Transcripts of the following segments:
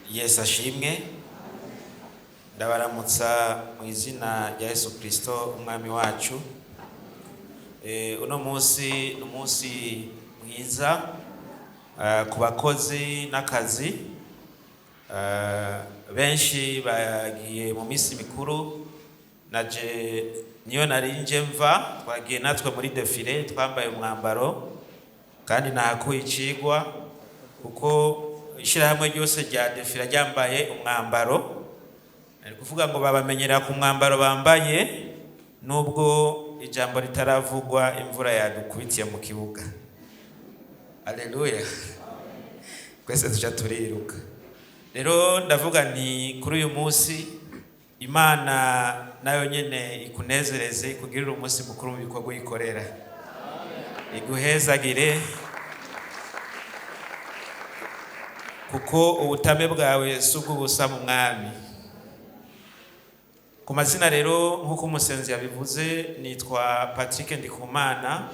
Yesu ashimwe. Ndabaramutsa mu izina rya Yesu Kristo umwami wacu. Uno munsi ni umunsi mwiza ku bakozi n'akazi. Benshi bagiye mu minsi mikuru, naje niyo nari nje mva. Twagiye natwe muri défilé, twambaye umwambaro kandi nahakuye icigwa, kuko ishyirahamwe ryose rya défilé ryambaye umwambaro. Ni kuvuga ngo babamenyera ku mwambaro bambaye. Nubwo ijambo ritaravugwa, imvura yadukubitiye mu kibuga. Aleluya! Twese tuca turiruka. Rero ndavuga nti kuri uyu munsi Imana nayo nyene ikunezereze, ikugirire umunsi mukuru mu bikorwa uyikorera, iguhezagire, kuko ubutame bwawe si ubw'ubusa mu Mwami. Ku mazina rero, nk'uko umusenzi yabivuze, nitwa Patrick Ndikumana.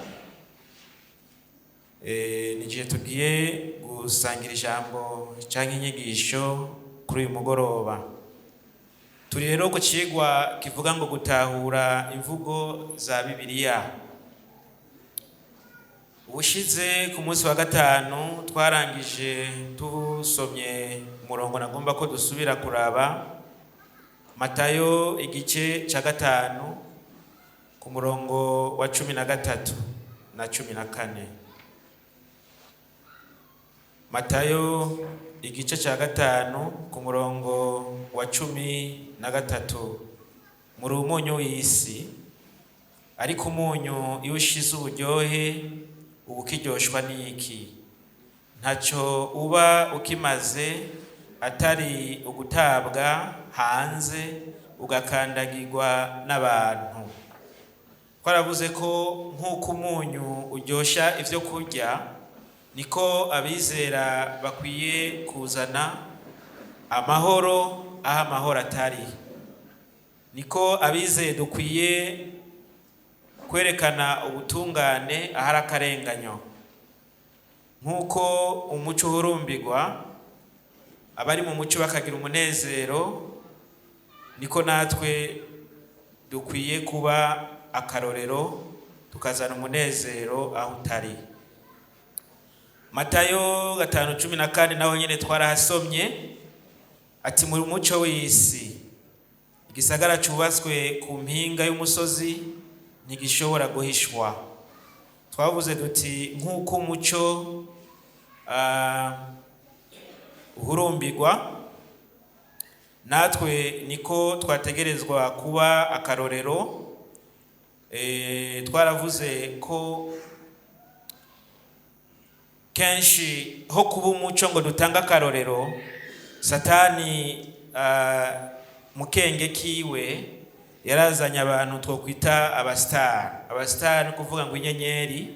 Ni igihe tugiye gusangira ijambo cyangwa inyigisho kuri uyu mugoroba. Turi rero ku cigwa kivuga ngo gutahura imvugo za Bibiliya. Ubushize ku munsi wa gatanu twarangije tusomye umurongo nagomba ko dusubira kuraba, Matayo igice cya 5 ku murongo wa 13 na 14. Matayo igice cya 5 ku murongo wa 13: "Muri umunyu w'isi, ariko umunyu iyo ushize uburyohe uba ukiryoshwa n'iki? Ntacyo uba ukimaze atari ugutabwa hanze ugakandagirwa n'abantu." Twaravuze ko nk'uko umunyu uryoshya ibyo kurya, niko abizera bakwiye kuzana amahoro aho amahoro atari, niko abizeye dukwiye kwerekana ubutungane ahari akarenganyo. Nk'uko umuco uhurumbirwa, abari mu muco bakagira umunezero, niko natwe dukwiye kuba akarorero, tukazana umunezero aho utari. Matayo 5:14 naho nyine twarahasomye, ati: "Muri umuco w'isi. Igisagara cyubatswe ku mpinga y'umusozi ntigishobora guhishwa." Twavuze duti nk'uko umuco uhurumbirwa, natwe niko twategerezwa kuba akarorero. Twaravuze ko kenshi ho kuba umuco ngo dutange akarorero, Satani mu kenge kiwe yarazanye abantu twokwita abasitari. Abasitari ni kuvuga ngo inyenyeri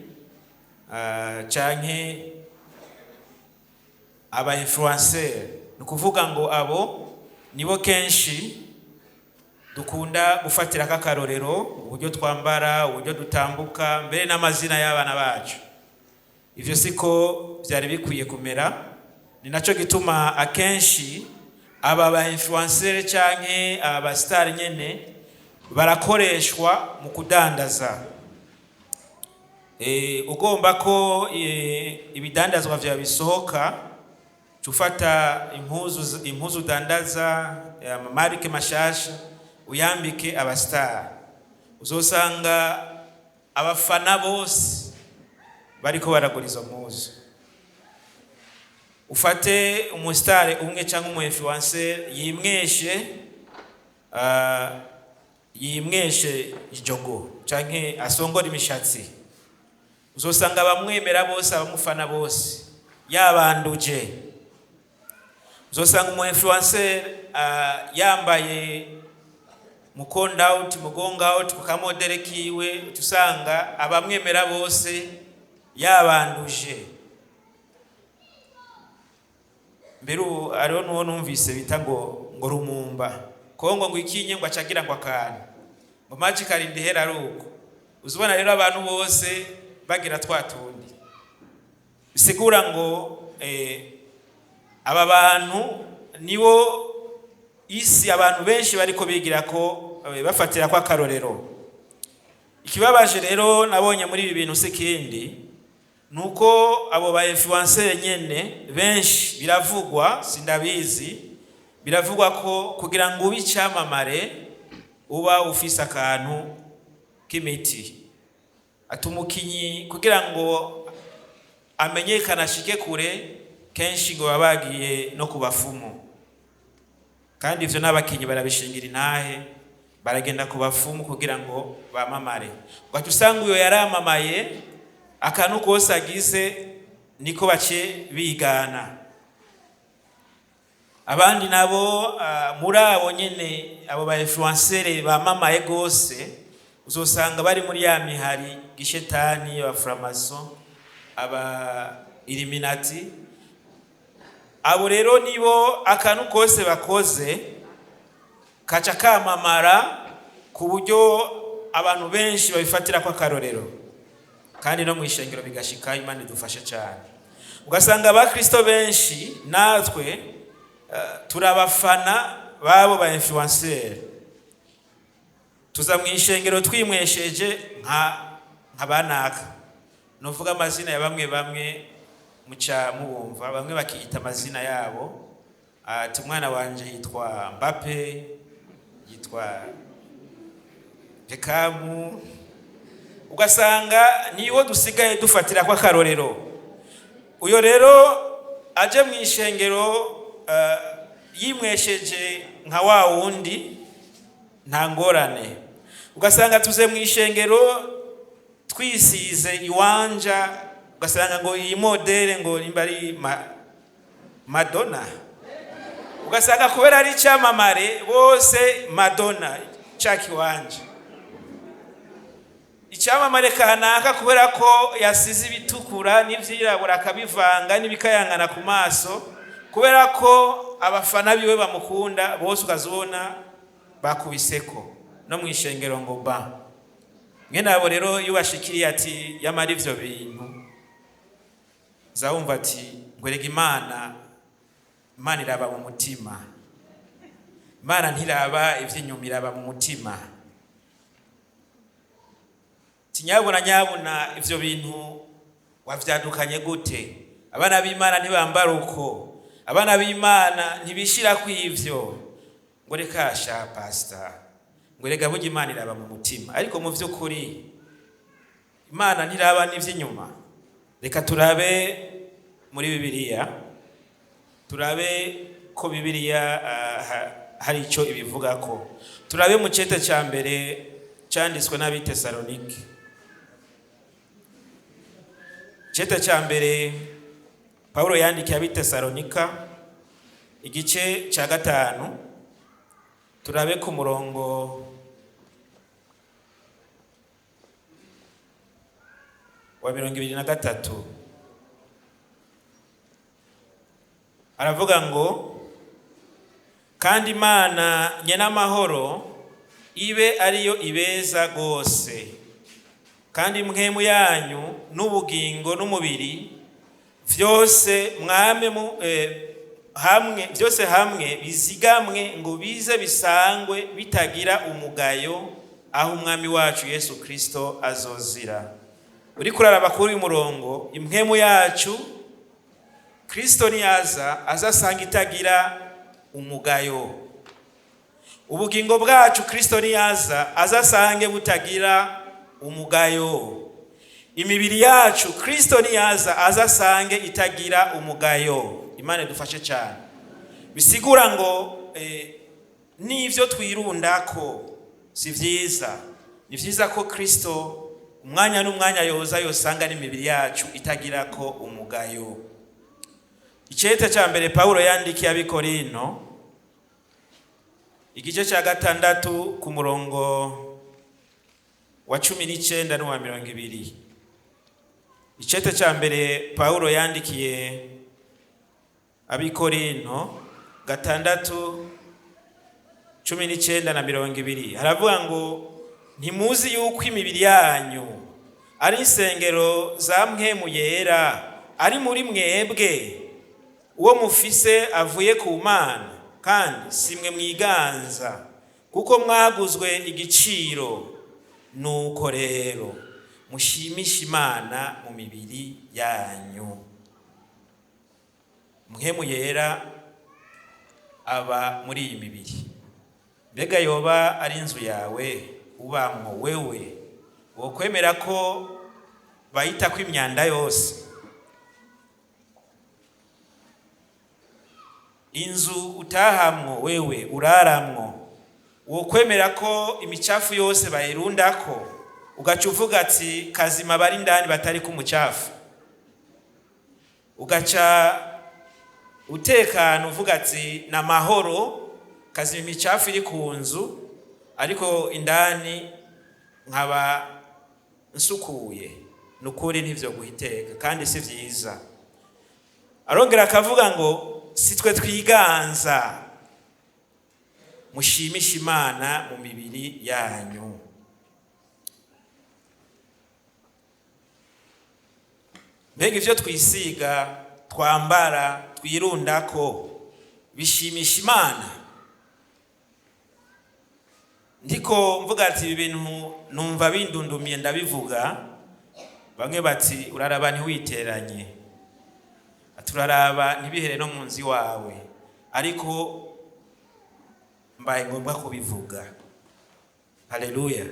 canke aba influencer. Ni ukuvuga ngo abo nibo kenshi dukunda gufatirako akarorero, uburyo twambara, uburyo dutambuka, mbere n'amazina y'abana bacu. Ivyo siko vyari bikwiye kumera. Ni naco gituma akenshi aba ba influencer canke aba ba star nyene barakoreshwa mu kudandaza. Ugomba ko ibidandazwa vyawe bisohoka, ca ufata impuzu udandaza, amamarike mashasha, uyambike abasitari. Uzosanga abafana bose bariko baragura izo mpuzu. Ufate umusitari umwe cyangwa umu influencer yimweshe ijogo canke asongora imishatsi, uzosanga abamwemera bose, abamufana bose yabanduje. Uzosanga umu influencer yambaye mukonda out, mugonga out ku kamodere kiwe, usanga abamwemera bose yabanduje. Mbere ubu hariho n'uwo numvise bita ngo Rumumba Kongo, ngo ikinye ngo acagira ngo akantu ngo magic arinda ihera. Ari uko uzibona rero, abantu bose bagira twa tundi. Bisigura ngo aba bantu Nibo isi abantu benshi bariko bigira ko bafatira ko akarorero. Ikibabaje rero nabonye muri ibi bintu si kindi, nuko abo ba influencer nyene benshi biravugwa, sindabizi, biravugwa ko kugira ngo ube icamamare uba ufise akantu k'imiti. Ati umukinyi kugira ngo amenyekane ashike kure, kenshi ngo baba bagiye no ku bafumu. Kandi ivyo n'abakinyi barabishingira intahe, baragenda ku bafumu kugira ngo bamamare. Ugaca usanga uyo yaramamaye, akantu kose agize niko bace bigana. Abandi nabo muri abo nyene, abo ba influencer bamamaye gose, uzosanga bari muri ya mihari gishetani, aba franc-maçon, aba illuminati. Abo rero nibo akantu kose bakoze kaca kamamara ku buryo abantu benshi babifatira ko akarorero, kandi no mu ishengero bigashika. Imana idufashe cyane. Ugasanga abakristo benshi natwe turabafana babo ba influencer, tuza mu ishengero twimwesheje nka banaka. Nuvuga amazina ya bamwe bamwe muca mubumva, bamwe bakiyita amazina yabo, ati umwana wanje yitwa Mbappe, yitwa Beckham. Ugasanga niwo dusigaye dufatira ko akarorero. Uyo rero aje mu ishengero yimwesheje nka wa wundi, nta ngorane. Ugasanga tuze mu ishengero twisize iwanja, ugasanga ngo iyi modèle ngo nimba ari Madonna, ugasanga kubera ari icyamamare bose Madonna ca kiwanja. Icyamamare kanaka kubera ko yasize ibitukura n'ivyirabura akabivanga n'ibikayangana ku maso, kubera ko abafana biwe bamukunda bose, ukazibona bakubiseko no mu ishengero ngo ba mwene abo. Rero iyo ubashikiriye ati yamara ivyo bintu, zawumva ati ngwerega Imana, Imana iraba mu mutima, Imana ntiraba ivy'inyuma, iraba mu mutima. Tinyabuna nyabuna, ivyo bintu wavyadukanye gute? Abana b'Imana ntibambara uko, abana b'Imana ntibishira ku ivyo. Ngo reka sha pastor, ngo rega burya Imana iraba mu mutima. Ariko mu vy'ukuri Imana ntiraba n'ivy'inyuma? Reka turabe muri Bibiliya, turabe ko Bibiliya hari ico ibivugako. Turabe mu cete ca mbere canditswe n'Abitesalonike, cete ca mbere Pawulo yandikiye Abitesalonika, igice ca 5, turabe ku murongo wa 23. Aravuga ngo: "Kandi Imana nyenamahoro ibe ariyo ibeza rwose, kandi mpwemu yanyu n'ubugingo n'umubiri vyose mwame mu, hamwe byose hamwe bizigamwe ngo bize bisangwe bitagira umugayo aho Umwami wacu Yesu Kristo azozira." Uriko uraraba kuri uyu murongo, impwemu yacu Kristo niyaza azasanga itagira umugayo. Ubugingo bwacu Kristo niyaza azasange butagira umugayo. Imibiri yacu Kristo niyaza azasange itagira umugayo. Imana idufashe cyane. Bisigura ngo n'ivyo twirundako si vyiza. Ni vyiza ko Kristo umwanya n'umwanya yoza yosanga n'imibiri yacu itagira ko umugayo. Icete cya mbere Pawulo yandikiye Abikorino, igice cya 6, ku murongo wa 19 n'uwa 20. Icete cya mbere Pawulo yandikiye Abikorino, 6, 19 na 20, haravuga ngo: "Ntimuzi yuko imibiri yanyu ari insengero za Mpwemu Yera ari muri mwebwe, uwo mufise avuye ku Mana?" Kandi si mwe mwiganza, kuko mwaguzwe igiciro. Nuko rero mushimishe Imana mu mibiri yanyu. Mpwemu Yera aba muri iyi mibiri. Mbega yoba ari inzu yawe ubamwo wewe, wokwemera ko bayitako imyanda yose? Inzu utahamwo wewe uraramwo, wokwemera ko imicafu yose bayirundako, ugaca uvuga ati: "Kazima bari indani batari ku mucafu"? Ugaca utekana uvuga ati: "Na mahoro, kazima imicafu iri ku nzu, ariko indani nkaba nsukuye." Ni ukuri ntivyo guhiteka kandi si vyiza. Arongera akavuga ngo si twe twiganza, mushimishe Imana mu mibiri yanyu. Mbega ivyo twisiga, twambara, twirundako bishimisha Imana? Ndiko mvuga ati ibi bintu numva bindundumiye, ndabivuga. Bamwe bati: "Uraraba ntiwiteranye." Turaraba ntibihere no mu nzu iwawe. Ariko mbaye ngombwa kubivuga. Haleluya!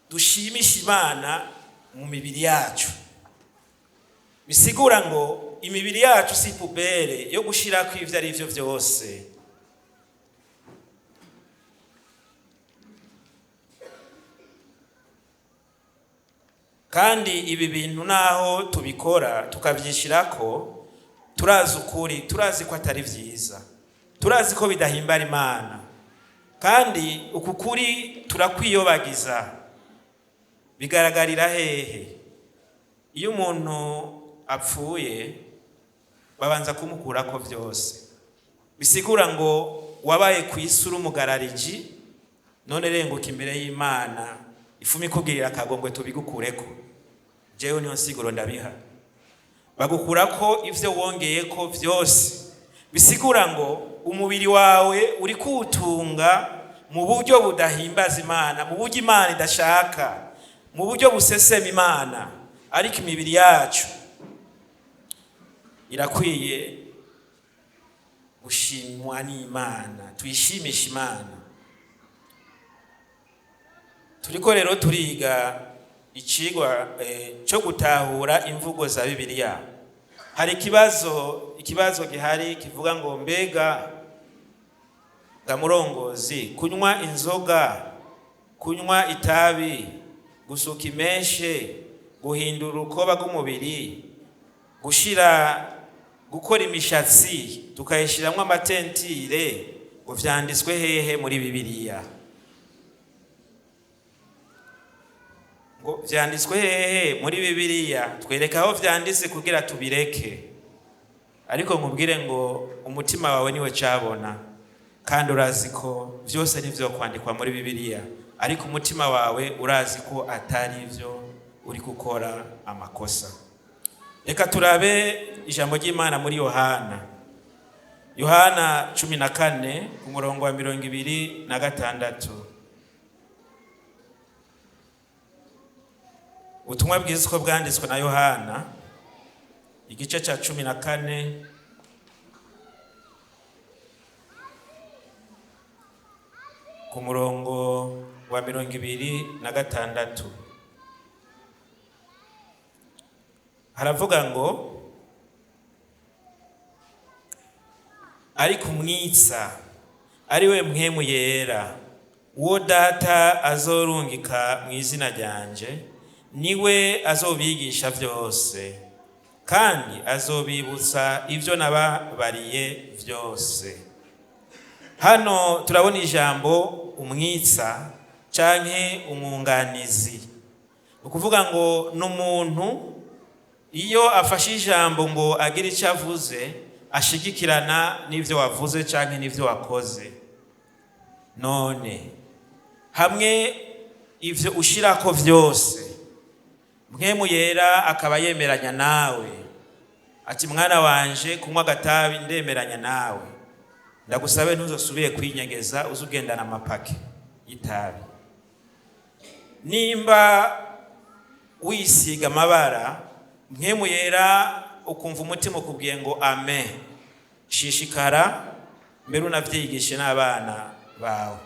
Dushimisha Imana mu mibiri yacu, bisigura ngo imibiri yacu si poubelle yo gushirako ivyo ari vyo vyose. Kandi ibi bintu naho tubikora tukavyishirako, turazi ukuri, turazi ko atari vyiza, turazi ko bidahimbara Imana. Kandi uku kuri turakwiyobagiza. Bigaragarira hehe? Iyo umuntu apfuye babanza kumukurako vyose, bisigura ngo wabaye ku isi uri umugarariji, none renguka imbere y'Imana, ifumi ikugirira akagongwe tubigukureko. Jewe niyo nsiguro ndabiha. Bagukurako ivyo wongeyeko vyose, bisigura ngo umubiri wawe uri kuwutunga mu buryo budahimbaza Imana, mu buryo Imana idashaka, mu buryo busesema Imana. Ariko imibiri yacu irakwiye gushimwa n'Imana, tuyishimisha Imana. Turiko rero turiga icigwa cyo gutahura imvugo za Bibiliya. Hari ikibazo gihari kivuga ngo: "Mbega gamurongozi, kunywa inzoga, kunywa itabi, gusuka imeshe, guhindura urukoba rw'umubiri, gushira gukora imishatsi tukayishiramwo amatentire, ngo vyanditswe hehe muri Bibiliya? Ngo vyanditswe hehe muri Bibiliya? Twereka aho vyanditse kugira tubireke." Ariko nkubwire ngo umutima wawe niwe cabona, kandi urazi ko vyose nivyo kwandikwa muri Bibiliya, ariko umutima wawe urazi ko atari ivyo, uri gukora amakosa. Reka turabe ijambo ry'Imana muri Yohana 14 ku murongo wa 26. Ubutumwa bwiza uko bwanditswe na Yohana, igice cya 14, ku murongo wa 26, haravuga ngo: "Ariko umwitsa, ari we Mpwemu Yera, uwo Data azorungika mu izina ryanje, niwe azobigisha byose, kandi azobibutsa ibyo nababariye byose." Hano turabona ijambo umwitsa canke umwunganizi. Ni ukuvuga ngo ni umuntu iyo afashe ijambo ngo agire icyo avuze, ashigikirana n'ibyo wavuze canke n'ibyo wakoze. None hamwe ivyo ushirako vyose, Mpwemu Yera akaba yemeranya nawe ati: "Mwana wanje, kunywa agatabi ndemeranya nawe." Ndagusabe ntuzosubire kwinyegeza uze ugendana amapake y'itabi. Nimba wisiga amabara, Mpwemu Yera ukumva umutima ukubwiye ngo amen, shishikara mbere unavyigishe n'abana bawe.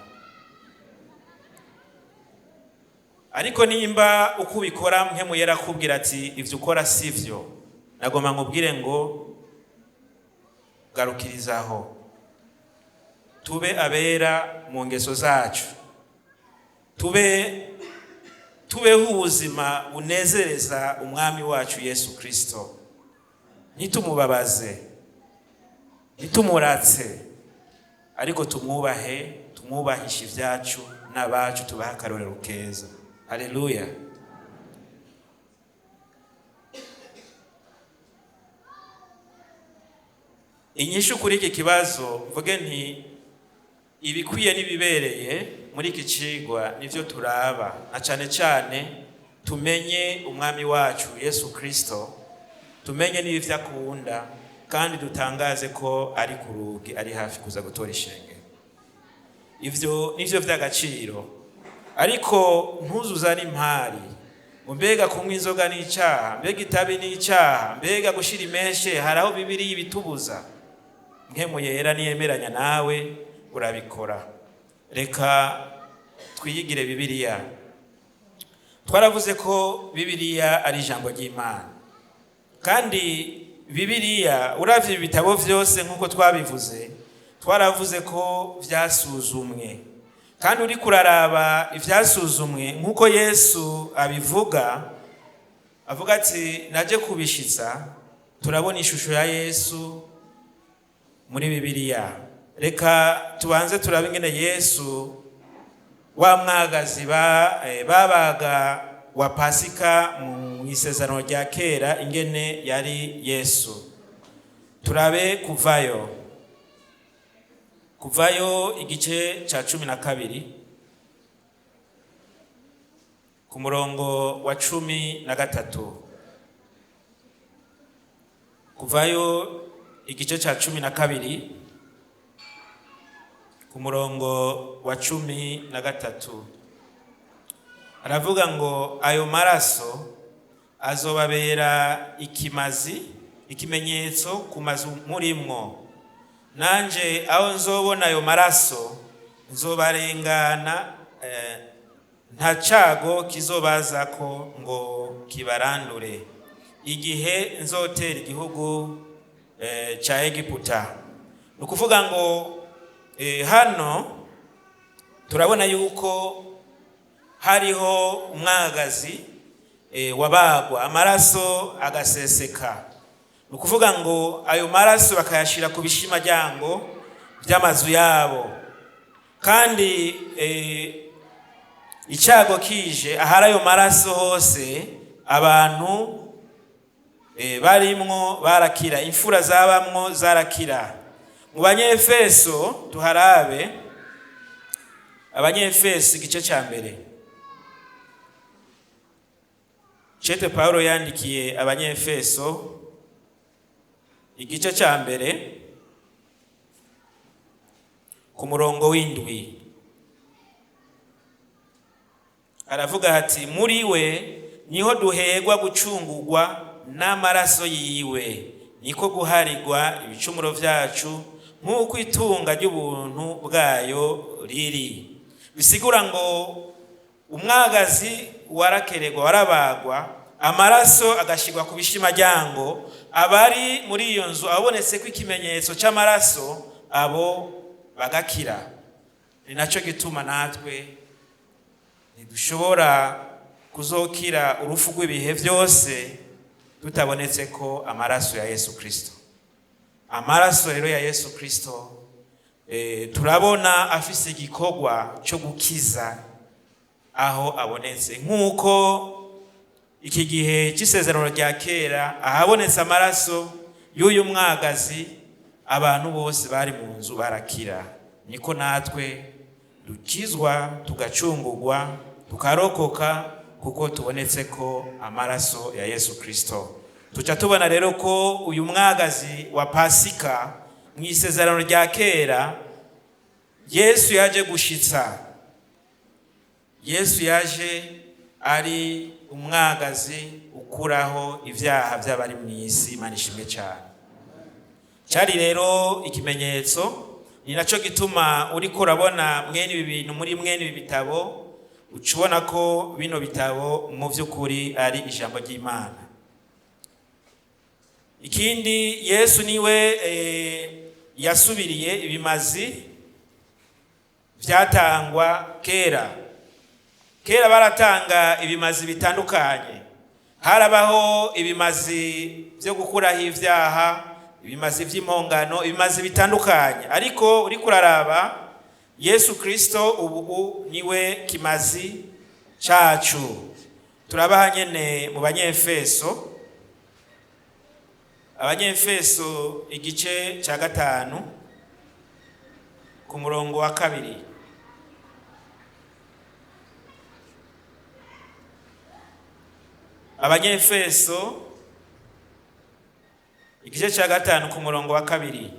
Ariko nimba uko ubikora Mpwemu Yera akubwira ati ivyo ukora sivyo, nagomba nkubwire ngo garukirizaho. Tube abera mu ngeso zacu, tubeho ubuzima bunezereza Umwami wacu Yesu Kristo. Ntitumubabaze, ntitumuratse, ariko tumwubahe, tumwubahishe ibyacu n'abacu, tubahe akarorero keza. Haleluya. Inyishu kuri iki kibazo, mvuge nti ibikwiye n'ibibereye muri iki cigwa nivyo turaba, na cane cane tumenye Umwami wacu Yesu Kristo, tumenye n'ivyo akunda, kandi dutangaze ko ari ku rugi, ari hafi kuza gutora ishengero. Ivyo nivyo vy'agaciro. Ariko ntuzuzane impari ngo mbega kunywa inzoga n'icaha, mbega itabi n'icaha, mbega gushira imeshe, hari aho Bibiliya ibitubuza. Mpwemu Yera niyemeranya nawe urabikora. Reka twiyigire Bibiliya. Twaravuze ko Bibiliya ari ijambo ry'Imana, kandi Bibiliya uravye ibitabo vyose nk'uko twabivuze, twaravuze ko vyasuzumwe, kandi uriko uraraba ivyasuzumwe nk'uko Yesu abivuga, avuga ati naje kubishitsa. Turabona ishusho ya Yesu muri Bibiliya. Reka tubanze turabe ingene Yesu wa mwagazi babaga wa Pasika mu isezerano rya kera, ingene yari Yesu. Turabe Kuvayo igice ca 12 ku murongo wa 13. Kuvayo igice ca 12 ku murongo wa 13, aravuga ngo ayo maraso azobabera ikimazi, ikimenyetso ku mazu murimwo. Nanje aho nzobona ayo maraso nzobarengana, nta cago kizobazako ngo kibarandure igihe nzotera igihugu ca Egiputa. Ni ukuvuga ngo hano turabona yuko hariho umwagazi wabagwa, amaraso agaseseka. Ni ukuvuga ngo ayo maraso bakayashira ku bishimajyango by'amazu yabo, kandi icyago kije ahari ayo maraso hose, abantu barimwo barakira, imfura zabamwo zarakira. Mu Banyefeso tuharabe, Abanyefeso igice cya mbere, cete Paulo yandikiye Abanyefeso igice cya mbere ku murongo w'7, aravuga ati muri we niho duhegwa gucungurwa n'amaraso yiwe, niko guharigwa ibicumuro vyacu nk'uko itunga ry'ubuntu bwayo riri. Bisigura ngo umwagazi warakeregwa, warabagwa, amaraso agashirwa ku bishimajyango. Abari muri iyo nzu abonetse ko ikimenyetso c'amaraso, abo bagakira. Ni naco gituma natwe ntidushobora kuzokira urupfu rw'ibihe byose tutabonetse ko amaraso ya Yesu Kristo. Amaraso rero ya Yesu Kristo turabona afise igikorwa cyo gukiza aho abonetse, nk'uko iki gihe cy'isezerano rya kera ahabonetse amaraso y'uyu mwagazi abantu bose bari mu nzu barakira. Niko natwe dukizwa, tugacungurwa, tukarokoka kuko tubonetse ko amaraso ya Yesu Kristo. Tuca tubona rero ko uyu mwagazi wa Pasika Mu isezerano rya kera, Yesu yaje gushitsa. Yesu yaje ari umwagazi ukuraho ibyaha by'abari mu isi. Imana ishimwe cyane. Cyari rero ikimenyetso. Ni nacyo gituma uriko urabona mwene ibi bintu muri mwene ibi bitabo, uca ubona ko bino bitabo mu by'ukuri ari ijambo ry'Imana. Ikindi, Yesu niwe yasubiriye ibimazi byatangwa kera. Kera baratanga ibimazi bitandukanye. Harabaho ibimazi byo gukuraho ibyaha, ibimazi by'impongano, ibimazi bitandukanye. Ariko uriko uraraba, Yesu Kristo ubu niwe kimazi cacu. Turabaha nyene mu Banyefeso, Abanyefeso igice cya 5 ku murongo wa 2. Abanyefeso igice cya 5 ku murongo wa 2: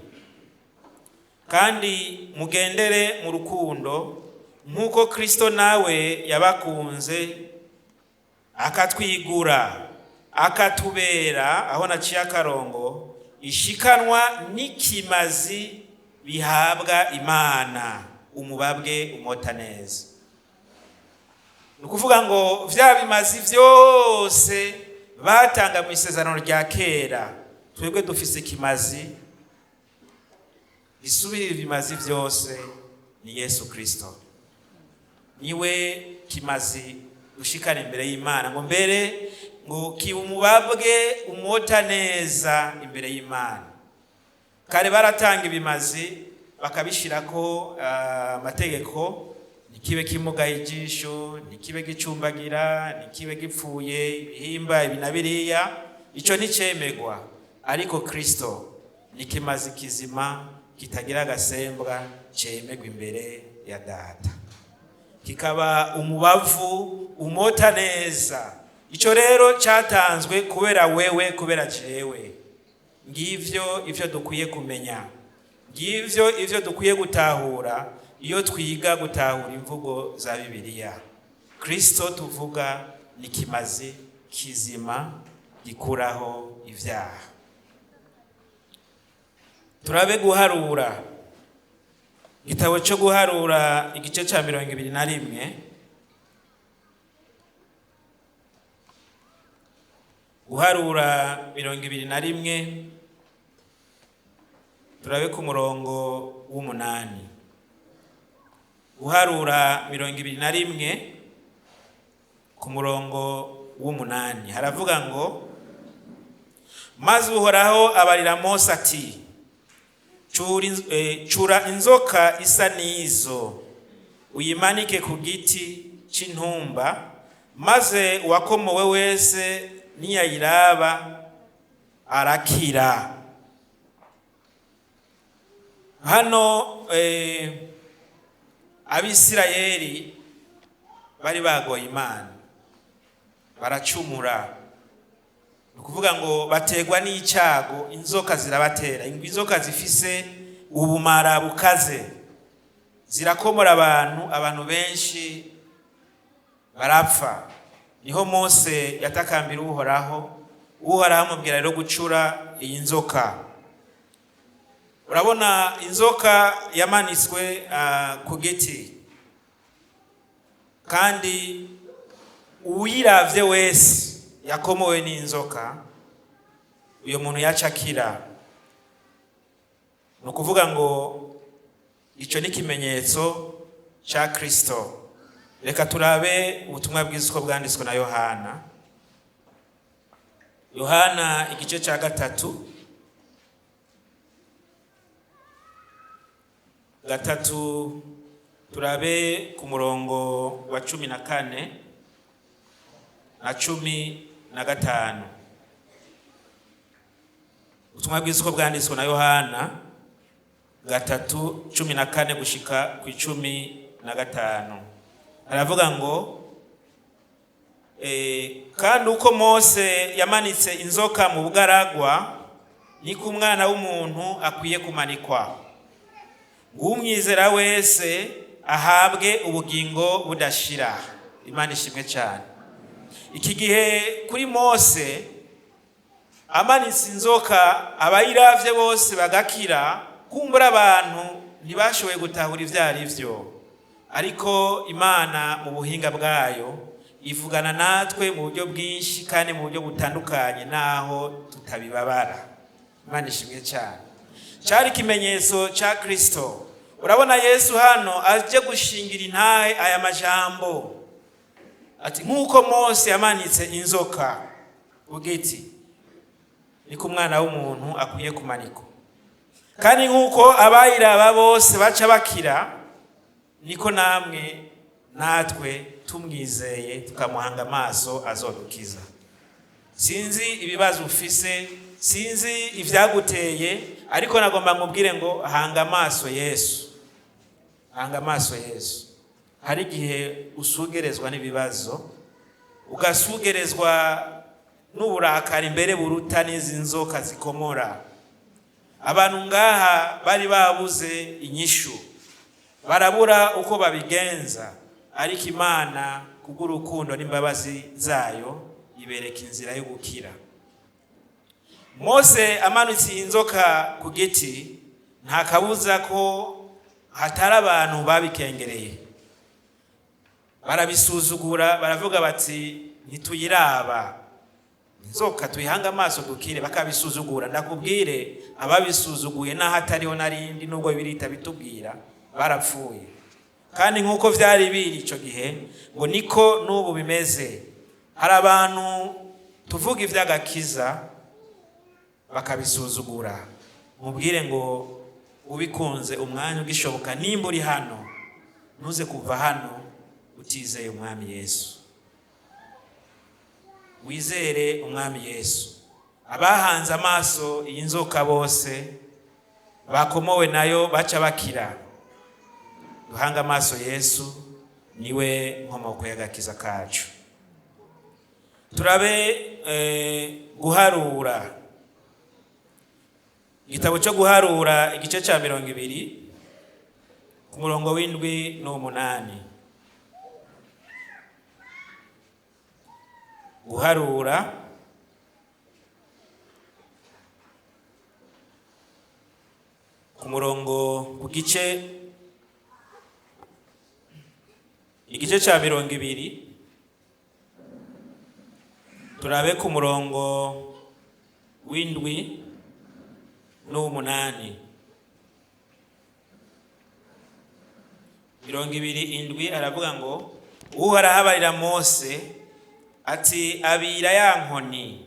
"Kandi mugendere mu rukundo nk'uko Kristo nawe yabakunze, akatwigura, akatubera," aho naciye akarongo, "ishikanwa n'ikimazi bihabwa Imana, umubabwe umota neza." Ni ukuvuga ngo vya bimazi vyose batanga mu isezerano rya kera, twebwe dufise ikimazi gisubirira ibimazi vyose, ni Yesu Kristo. Niwe kimazi dushikana imbere y'Imana, ngo mbere ngo kiba umubabwe umota neza imbere y'Imana. Kare baratanga ibimazi bakabishirako amategeko: ntikibe kimugaye ijisho, ntikibe gicumbagira, ntikibe gipfuye ibihimba ibi na biriya, ico nticemegwa. Ariko Kristo ni kimazi kizima kitagira agasembwa, cemegwa imbere ya Data, kikaba umubavu umota neza. Ico rero cyatanzwe kubera wewe, kubera jewe. Ngivyo ivyo dukwiye kumenya, ngivyo ivyo dukwiye gutahura iyo twiga gutahura imvugo za Bibiliya. Kristo tuvuga ni kimazi kizima gikuraho ivyaha. Turabe Guharura, igitabo cyo Guharura igice cya 21. Guharura 21, turabe ku murongo w'8. Guharura 21 ku murongo w'8 haravuga ngo: "Maze Uhoraho abarira Mose ati: 'Cura inzoka isa n'izo, uyimanike ku giti c'intumba, maze uwakomowe wese niyayiraba arakira.'" Hano Abisirayeli bari bagoye Imana, baracumura. Ni ukuvuga ngo bategwa n'icyago, inzoka zirabatera. Inzoka zifise ubumara bukaze zirakomora abantu, abantu benshi barapfa. Niho Mose yatakambira Uhoraho. Uhoraho amubwira rero gucura iyi nzoka. Urabona inzoka yamanitswe ku giti, kandi uwiravye wese yakomowe n'inzoka, uyo muntu yaca akira. Ni ukuvuga ngo ico ni ikimenyetso ca Kristo. Reka turabe ubutumwa bwiza uko bwanditswe na Yohana. Yohana igice ca 3, 3, turabe ku murongo wa 14 na 15. Ubutumwa bwiza uko bwanditswe na Yohana 3, 14 gushika ku 15, aravuga ngo: "Kandi uko Mose yamanitse inzoka mu bugaragwa, Niko umwana w'umuntu akwiye kumanikwa, ngo umwizera wese ahabwe ubugingo budashira. Imana ishimwe cyane. Iki gihe kuri Mose amanitse inzoka, abayiravye bose bagakira. Kumbura abantu ntibashoboye gutahura ivyo ari vyo, ariko Imana mu buhinga bwayo ivugana natwe mu buryo bwinshi kandi mu buryo butandukanye, naho tutabibabara. Imana ishimwe cyane. Cyari ikimenyetso cya Kristo. Urabona Yesu hano aje gushingira intahe aya majambo, ati: "Nk'uko Mose yamanitse inzoka ku giti, niko umwana w'umuntu akwiye kumanikwa, kandi nk'uko abayiraba bose baca bakira, niko namwe natwe tumwizeye tukamuhanga amaso azodukiza." Sinzi ibibazo ufise, sinzi ivyaguteye, ariko nagomba nkubwire ngo hanga amaso Yesu, hanga amaso Yesu. Hari igihe usugerezwa n'ibibazo, ugasugerezwa n'uburakari mbere buruta n'izi nzoka zikomora. Abantu ngaha bari babuze inyishu, barabura uko babigenza, ariko Imana kubw'urukundo n'imbabazi zayo ibereka inzira yo gukira. Mose amanutse inzoka ku giti, nta kabuza ko hatari abantu babikengereye, barabisuzugura, baravuga bati: "Ntituyiraba inzoka, tuyihanga amaso dukire." Bakabisuzugura. Ndakubwire, ababisuzuguye n'aho atariho narindi, nubwo birita bitubwira, barapfuye. Kandi nk'uko vyari biri ico gihe, ngo niko n'ubu bimeze. Hari abantu tuvuga ivy'agakiza bakabisuzugura. Mubwire ngo ubikunze, umwanya ugishoboka, nimba uri hano, ntuze kuva hano utizeye Umwami Yesu. Wizere Umwami Yesu. Abahanze amaso iyi nzoka bose bakomowe nayo baca bakira. Duhanga amaso Yesu, niwe nkomoko y'agakiza kacu. Turabe guharura, igitabo cyo guharura, igice cya 20, ku murongo w'7 n'umunani. Guharura ku murongo ku gice, igice cya 20, turabe ku murongo w'7 n'uw'umunani. 27, aravuga ngo: Uhoraho abarira Mose ati: "Abira ya nkoni,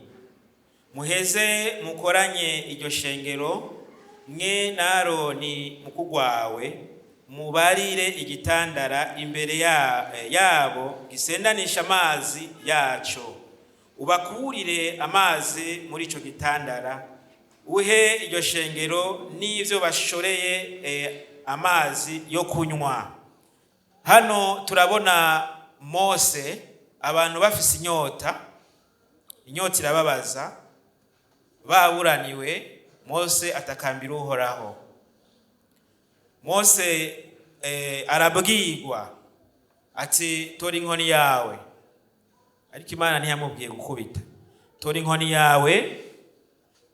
muheze mukoranye iryo shengero, mwe na Aroni mukuru wawe, mubarire igitandara imbere yabo gisendanisha amazi yaco, ubakurire amazi muri ico gitandara, uhe iryo shengero n'ivyo bashoreye amazi yo kunywa." Hano turabona Mose, abantu bafise inyota, inyota irababaza, baburaniwe. Mose atakambira Uhoraho. Mose arabwirwa ati: "Tora inkoni yawe." Ariko Imana ntiyamubwiye gukubita. "Tora inkoni yawe,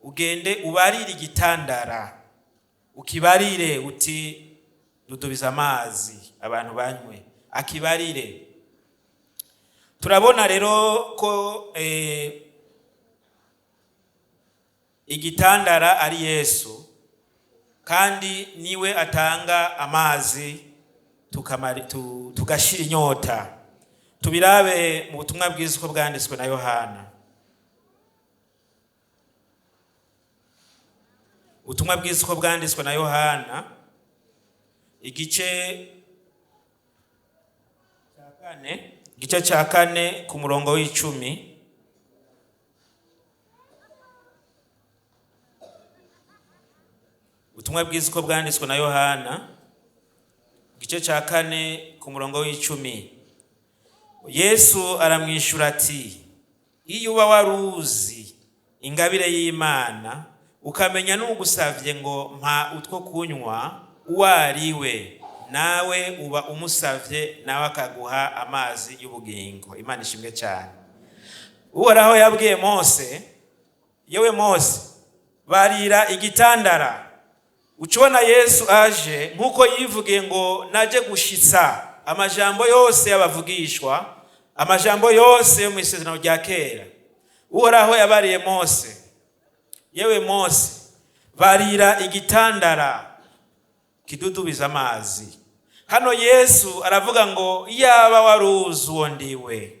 ugende ubarire igitandara, ukibarire uti: 'Dudubiza amazi abantu banywe.'" Akibarire. Turabona rero ko igitandara ari Yesu, kandi niwe atanga amazi tugashira inyota. Tubirabe mu butumwa bwiza uko bwanditswe na Yohana. Ubutumwa bwiza uko bwanditswe na Yohana, igice cya kane, igice cya kane, ku murongo w'10. Ubutumwa bwiza uko bwanditswe na Yohana, igice cya kane, ku murongo w'10. Yesu aramwishyura ati: "Iyo uba wari uzi ingabire y'Imana Ukamenya n'ugusavye ngo mpa utwo kunywa uwo ari we, nawe uba umusavye, nawe akaguha amazi y'ubugingo. Imana ishimwe cyane. Uhoraho yabwiye Mose: "Yewe Mose, barira igitandara." Ucubona Yesu aje, nk'uko yivugiye ngo naje gushitsa amajambo yose y'abavugishwa, amajambo yose yo mu Isezerano rya Kera. Uhoraho yabariye Mose: "Yewe Mose, barira igitandara kidudubiza amazi." Hano Yesu aravuga ngo yaba waruzi uwo ndiwe.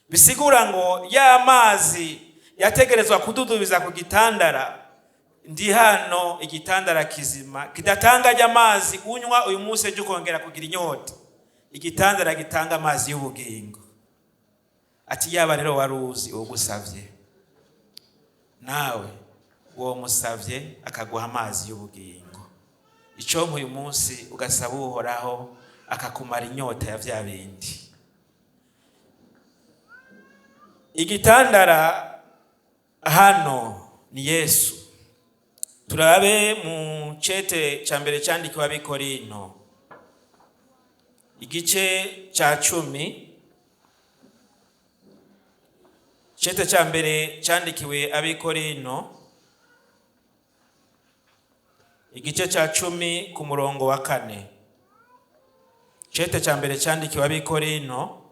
Bisigura ngo ya mazi yategerezwa kududubiza ku gitandara, ndi hano igitandara kizima kidatanga ajya amazi unywa uyu munsi, ejo ukongera kugira inyota, igitandara gitanga amazi y'ubugingo. Ati yaba rero waruzi uwugusavye, nawe uwo musavye akaguha amazi y'ubugingo. Icyo uyu munsi ugasaba Uhoraho akakumara inyota ya vya bindi. Igitandara hano ni Yesu. Turabe mu cete cya mbere cyandikiwe Abikorino, igice cya 10. Cete cya mbere cyandikiwe Abikorino, igice cya 10, ku murongo wa 4. Cete cya mbere cyandikiwe Abikorino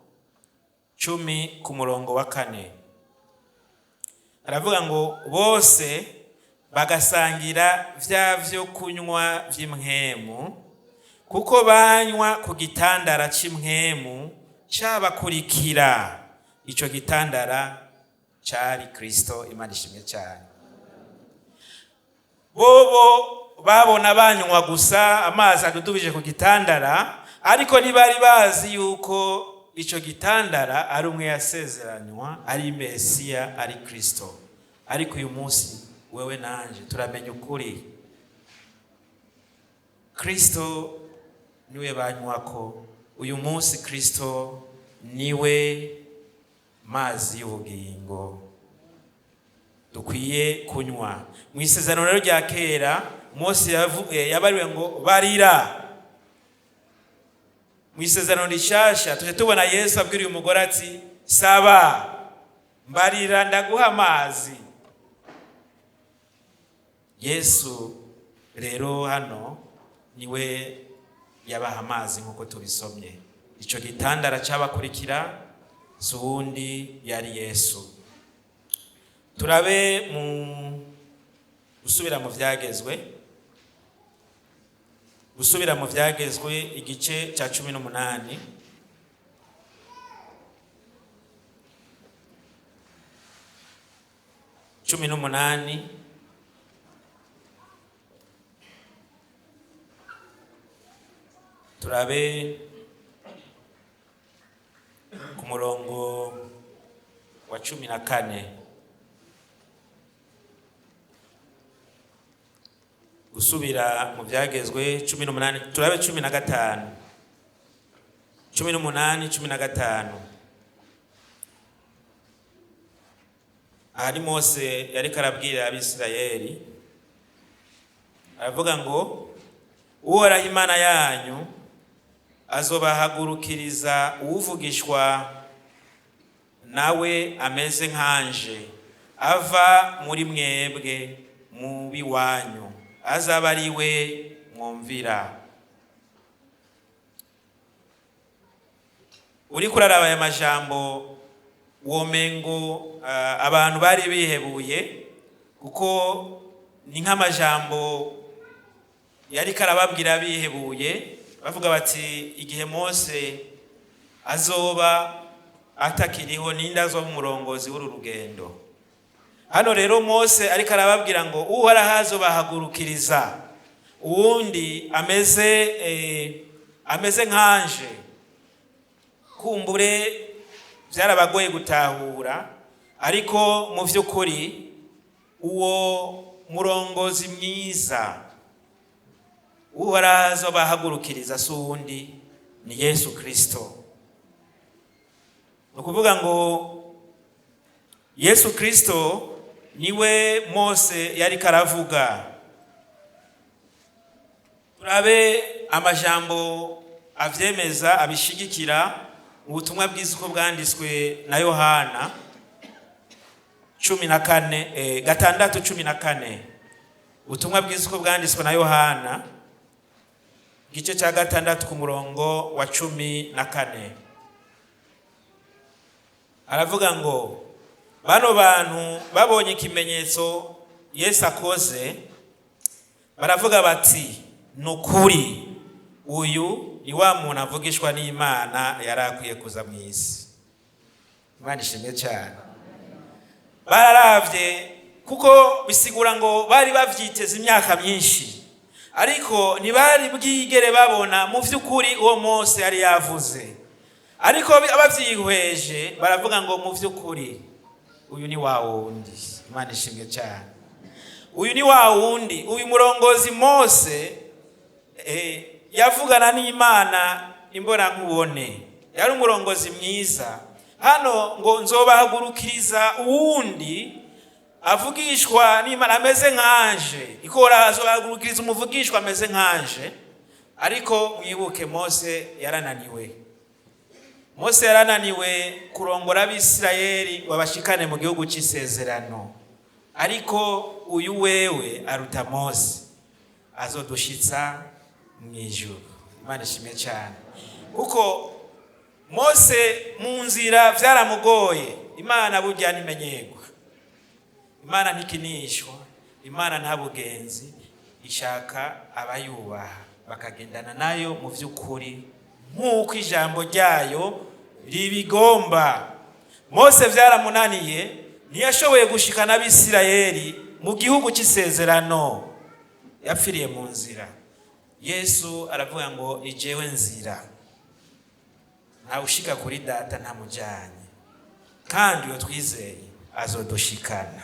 10, ku murongo wa 4, aravuga ngo bose bagasangira vya vyo kunywa vy'impwemu, kuko banywa ku gitandara c'imwemu cabakurikira. Ico gitandara cari Kristo. Imana ishimwe cyane. Bobo babona banywa gusa amazi adudubije ku gitandara, ariko ntibari bazi yuko ico gitandara ari umwe yasezeranywa, ari Mesiya, ari Kristo. Ariko uyu munsi wewe nanje turamenya ukuri: Kristo niwe banywako. Uyu munsi Kristo niwe mazi y'ubugingo dukwiye kunywa. Mu Isezerano rero rya Kera, Mose yabariwe ngo barira. Mu Isezerano Rishasha tuje tubona Yesu abwira uyu mugore ati: "Saba, mbarira, ndaguha amazi." Yesu rero hano niwe yabaha amazi, nk'uko tubisomye. Icyo gitandara cyabakurikira si uwundi, yari Yesu. Turabe mu gusubira mu Byagezwe, Gusubira mu Byagezwe, igice cya 18. 18, turabe ku murongo wa 14. Gusubira mu Byagezwe 18, turabe 15. 18, 15. Aha ni Mose yariko arabwira Abisirayeli, aravuga ngo Uhoraho Imana yanyu azobahagurukiriza uwuvugishwa nawe ameze nkanje, ava muri mwebwe mu b'iwanyu, azaba ari we mwumvira. Uriko uraraba aya majambo, womengo abantu bari bihebuye, kuko ni nk'amajambo yariko arababwira bihebuye, bavuga bati: "Igihe Mose azoba atakiriho, ninde azoba umurongozi w'uru rugendo?" Hano rero Mose ariko arababwira ngo Uhoraho azobahagurukiriza uwundi ameze nkanje. Kumbure byarabagoye gutahura, ariko mu by'ukuri uwo murongozi mwiza Uhoraho azobahagurukiriza si uwundi, ni Yesu Kristo. Ni ukuvuga ngo Yesu Kristo Niwe Mose yari karavuga. Turabe amajambo avyemeza, abishigikira, ubutumwa bwiza uko bwanditswe na Yohana 14, 6:14. Ubutumwa bwiza uko bwanditswe na Yohana, igice cya 6 ku murongo wa 14, aravuga ngo bano bantu babonye ikimenyetso Yesu akoze, baravuga bati: "Ni ukuri, uyu ni wa muntu avugishwa n'Imana yari akwiye kuza mu isi." Imana ishimwe cyane. Bararavye, kuko bisigura ngo bari bavyiteze imyaka myinshi, ariko ntibari bwigere babona mu vy'ukuri uwo Mose yari yavuze. Ariko bavyihweje baravuga ngo: "Mu vy'ukuri uyu ni wa wundi." Imana ishimwe cyane. Uyu ni wa wundi, uyu murongozi Mose yavugana n'Imana imbonankubone, yari umurongozi mwiza. Hano ngo: "Nzobahagurukiriza uwundi avugishwa n'Imana ameze nkanje." Ikora azobahagurukiriza umuvugishwa ameze nkanje. Ariko mwibuke, Mose yarananiwe. Mose yarananiwe kurongora Abisirayeli ngo abashikane mu gihugu cy'isezerano. Ariko uyu wewe aruta Mose, azodushitsa mu ijuru. Imana ishimwe cyane, kuko Mose mu nzira byaramugoye. Imana burya ntimenyerwa, Imana ntikinishwa, Imana nta bugenzi. Ishaka abayubaha bakagendana nayo mu by'ukuri nk'uko ijambo ryayo ribigomba. Mose byaramunaniye, ntiyashoboye gushikana Abisirayeli mu gihugu cy'isezerano, yapfiriye mu nzira. Yesu aravuga ngo: "Ni jewe nzira, ntawe ushika kuri Data ntamujyanye." Kandi iyo twizeye azodushikana,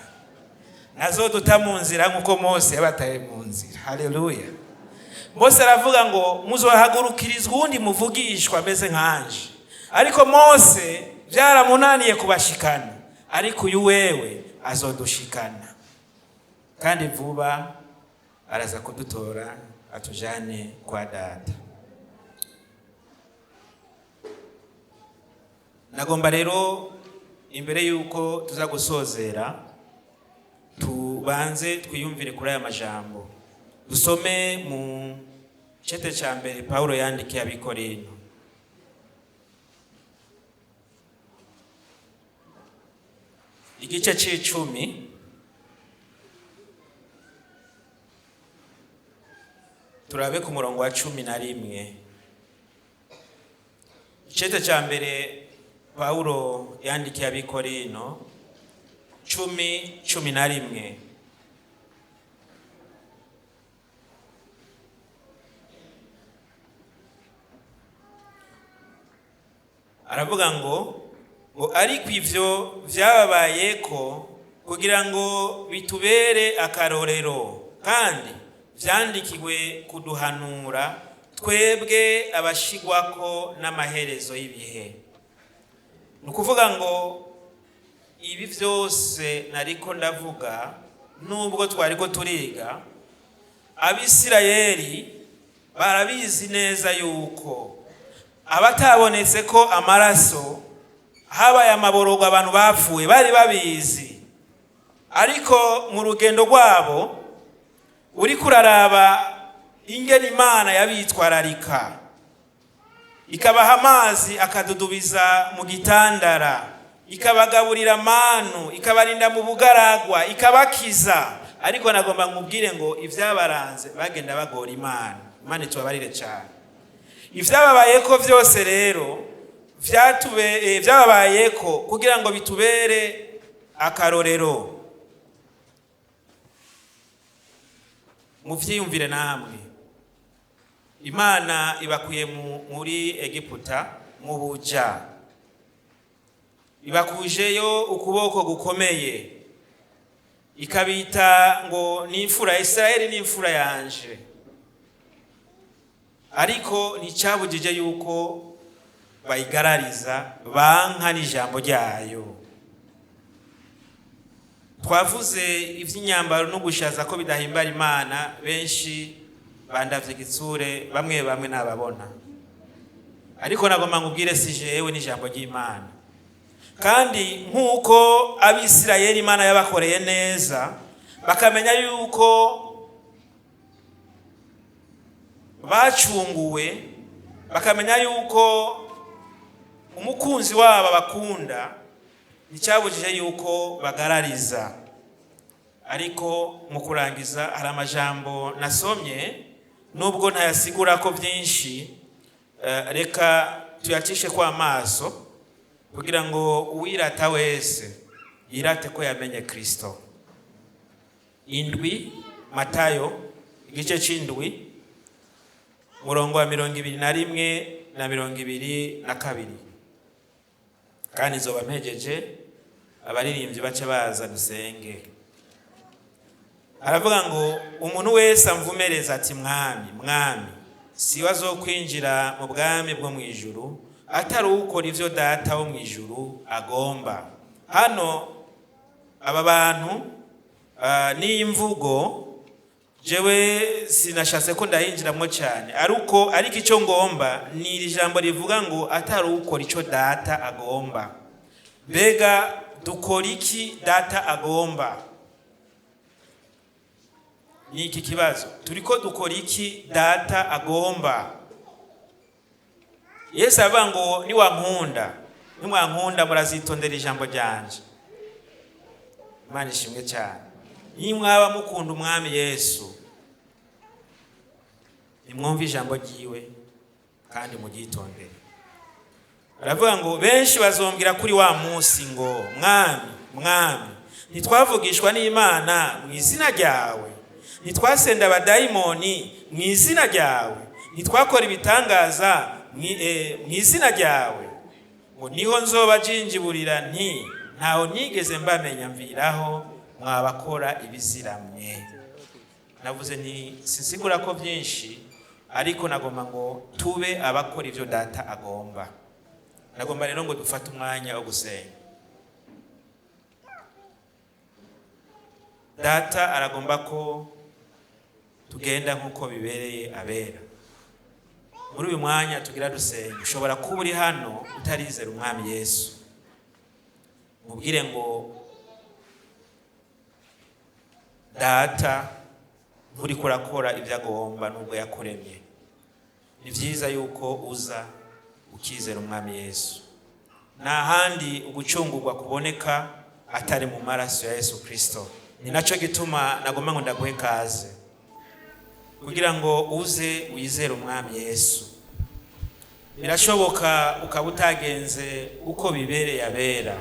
ntazoduta mu nzira nk'uko Mose yabataye mu nzira. Haleluya! Mose aravuga ngo: "Muzohagurukirizwa uwundi muvugishwa ameze nkanje." Ariko Mose byaramunaniye kubashikana, ariko uyu wewe azodushikana, kandi vuba araza kudutora atujane kwa Data. Nagomba rero, imbere y'uko tuza gusozera, tubanze twiyumvire kuri aya majambo dusome mu cete cya mbere Pawulo yandikiye Abikorino, igice c'icumi, turabe ku murongo wa 11. Icete cya mbere Pawulo yandikiye Abikorino 10, 11. Aravuga ngo ariko ivyo vyababayeko kugira ngo bitubere akarorero, kandi vyandikiwe kuduhanura twebwe abashigwako n'amaherezo y'ibihe. Ni ukuvuga ngo ibi byose nariko ndavuga, nubwo twariko turiga, Abisirayeli barabizi neza yuko abatabonetse ko amaraso habaye amaborogo, abantu bapfuye, bari babizi. Ariko mu rugendo rwabo uriko uraraba ingene Imana yabitwararika, ikabaha amazi akadudubiza mu gitandara, ikabagaburira manu, ikabarinda mu bugaragwa, ikabakiza. Ariko nagomba nkubwire ngo ibyabaranze bagenda bagora Imana. Imana itubabarire cyane. Ibyababayeko byose rero byababayeko kugira ngo bitubere akarorero. Muvyiyumvire namwe: Imana ibakuye muri Egiputa mu buja, ibakujeyo ukuboko gukomeye, ikabita ngo ni imfura ya Isirayeli, ni imfura yanje. Ariko nticyabujije yuko bayigarariza, banka n'ijambo ryayo. Twavuze iby'inyambaro no gushaza ko bidahimbara Imana. Benshi bandavye igitsure, bamwe bamwe nababona, ariko nagomba nkubwire, si jewe, n'ijambo ry'Imana. Kandi nk'uko Abisirayeli Imana yabakoreye neza, bakamenya yuko bacunguwe, bakamenya yuko umukunzi wabo abakunda, nticyabujije yuko bagarariza. Ariko mu kurangiza, hari amajambo nasomye, nubwo ntayasigura ko byinshi, reka tuyacishe kwa amaso kugira ngo uwirata wese yirate ko yamenye Kristo. 7, Matayo igice c'indwi, murongo wa 21 na 22. Kandi nzoba mpejeje, abaririmbyi bace baza dusenge. Aravuga ngo: "Umuntu wese amvumereza ati: 'Mwami, Mwami,' siwe azokwinjira mu bwami bwo mu ijuru, atari ukora ivyo Data wo mu ijuru agomba." Hano aba bantu, n'iyi mvugo, jewe sinashatse ko ndayinjiramwo cyane, ariko icyo ngomba ni iri jambo rivuga ngo atari ukora icyo Data agomba. Mbega dukora iki Data agomba? Ni iki kibazo: turiko dukora iki Data agomba? Yesu aravuga ngo: "Niwankunda, nimwankunda, murazitondera ijambo ryanje." Imana ishimwe cyane. Nimwaba mukunda Umwami Yesu, nimwumve ijambo ryiwe kandi muryitondere. Aravuga ngo: "Benshi bazombwira kuri wa munsi ngo: 'Mwami, Mwami, ntitwavugishwa n'Imana mu izina ryawe? Ntitwasenda abadayimoni mu izina ryawe? Ntitwakora ibitangaza mu izina ryawe?' Ngo niho nzoba jinjiburira nti: 'Ntaho nigeze mbamenya, mviraho mwabakora ibiziramwe.'" Navuze nti sinsigura ko byinshi, ariko nagomba ngo tube abakora ibyo Data agomba. Nagomba rero ngo dufate umwanya wo gusenga. Data aragomba ko tugenda nk'uko bibereye abera. Muri uyu mwanya tugira dusenga, ushobora kuba uri hano utarizera Umwami Yesu. Mubwire ngo: "Data, nturiko urakora ibyo agomba nubwo yakuremye." Ni byiza yuko uza ukizera Umwami Yesu. Nta handi ugucungurwa kuboneka atari mu maraso ya Yesu Kristo. Ni nacyo gituma nagomba ngo ndaguhe kaze kugira ngo uze wizere Umwami Yesu. Birashoboka ukaba utagenze uko bibereye abera,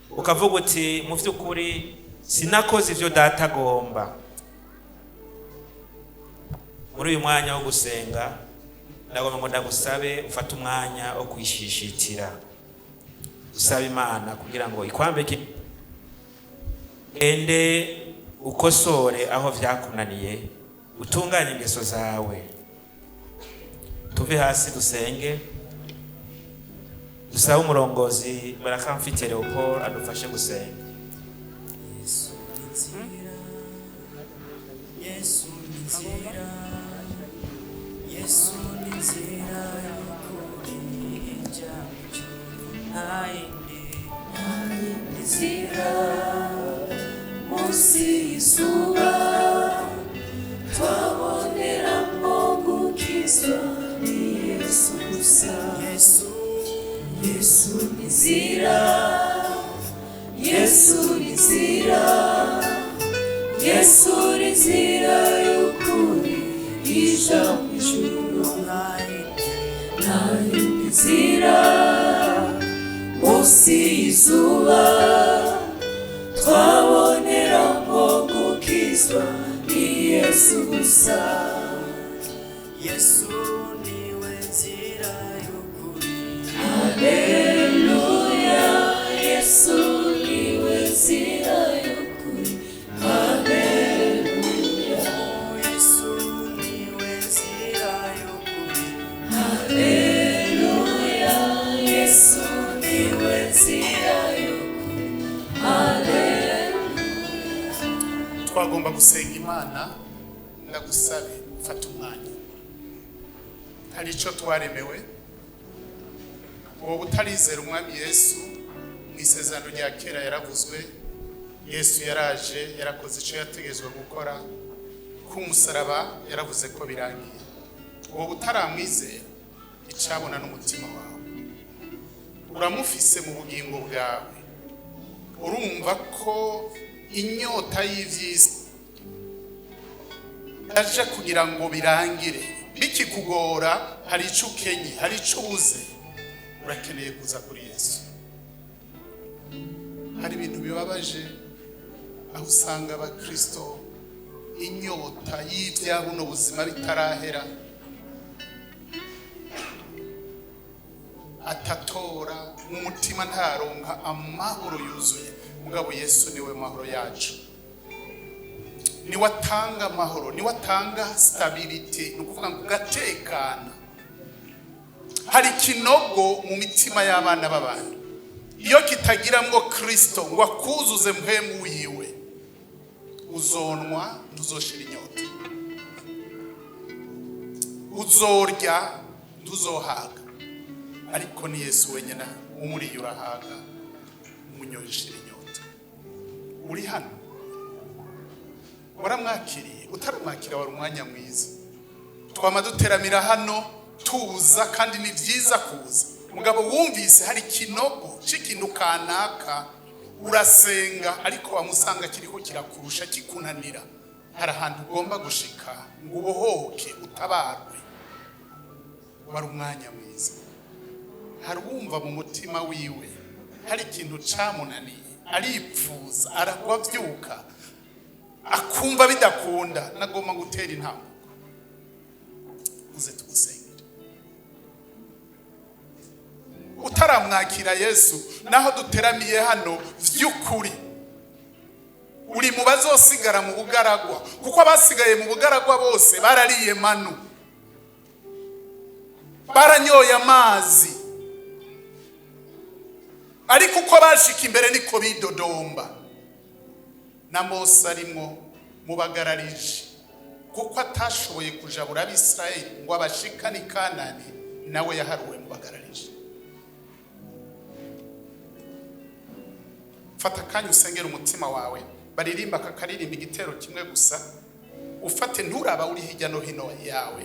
ukavuga uti: "Mu by'ukuri sinakoze ibyo Data agomba." Muri uyu mwanya wo gusenga, ndagomba ngo ndagusabe ufate umwanya wo kwishishitira, usaba Imana kugira ngo ikwambike, ende ukosore aho vyakunaniye, utunganye ingeso zawe. Tuve hasi dusenge, dusabe umurongozi Barakamfite Leopold adufashe gusenga. Yesu ni nzira, Yesu ni nzira, Yesu ni nzira y'ukuri ijya mu ijuru, nta yindi, nta yindi nzira munsi y'izuba twaboneramo gukizwa, ni Yesu gusa. Yesu, Yesu ni nzira, Yesu ni nzira, Yesu ni nzira y'ukuri ija mu ijuru, nta yindi nzira munsi y'izuba twaboneramo gukizwa, ni Yesu gusa. Yesu niwe nzira y'ukuri. Haleluya, Yesu niwe nzira y'ukuri. Haleluya, Yesu niwe nzira y'ukuri. Haleluya, Yesu niwe nzira y'ukuri. Haleluya. Twagomba gusenga Imana. Ndagusabe fata umwanya, hari icyo twaremewe. Wowe utarizera Umwami Yesu, mu Isezerano rya Kera yaravuzwe. Yesu yaraje, yarakoze icyo yategetswe gukora ku musaraba, yaravuze ko birangiye. Wowe utaramwizera, icabona n'umutima wawe, uramufise mu bugingo bwawe, urumva ko inyota y'iby'isi aje kugira ngo birangire bikikugora, hari icyo ukenye, hari icyo ubuze, urakeneye kuza kuri Yesu. Hari ibintu bibabaje aho usanga abakristo inyota y'ibya buno buzima bitarahera, atatora mu mutima, ntaronka amahoro yuzuye. Mugabo Yesu niwe mahoro yacu, niwe atanga amahoro, niwe atanga stabilité, ni ukuvuga ngo ugatekana. Hari ikinogo mu mitima y'abana b'abantu, iyo kitagiramwo Kristo ngo akuzuze mpwemu wiwe, uzonwa ntuzoshira inyota, uzorya ntuzohaga. Ariko ni Yesu wenyine umuriye urahaga, umunyoye ushira inyota. Uri hano waramwakiriye? Utaramwakira, wari umwanya mwiza. Twama duteramira hano tuza, kandi ni byiza kuza. Mugabo wumvise hari ikinogo cy'ikintu kanaka, urasenga ariko wamusanga kiriko kirakurusha, kikunanira. Hari ahantu ugomba gushika ngo ubohoke, utabarwe. Wari umwanya mwiza. Hari uwumva mu mutima wiwe hari ikintu camunaniye, aripfuza, aragwa avyuka, akumva bidakunda. Nagomba gutera intambuko, uze tugusengere. Utaramwakira Yesu, naho duteramiye hano, vy'ukuri uri mu bazosigara mu bugaragwa, kuko abasigaye mu bugaragwa bose barariye manu, baranyoye amazi, ariko uko bashika imbere niko bidodomba. Na Mose arimwo mubagararije, kuko atashoboye kujabura Abisirayeli ngo abashikane i Kanani, nawe yaharuwe mubagararije. Fata akanya usengera umutima wawe. Baririmba aka karirimba igitero kimwe gusa, ufate, nturaba uri hirya no hino yawe.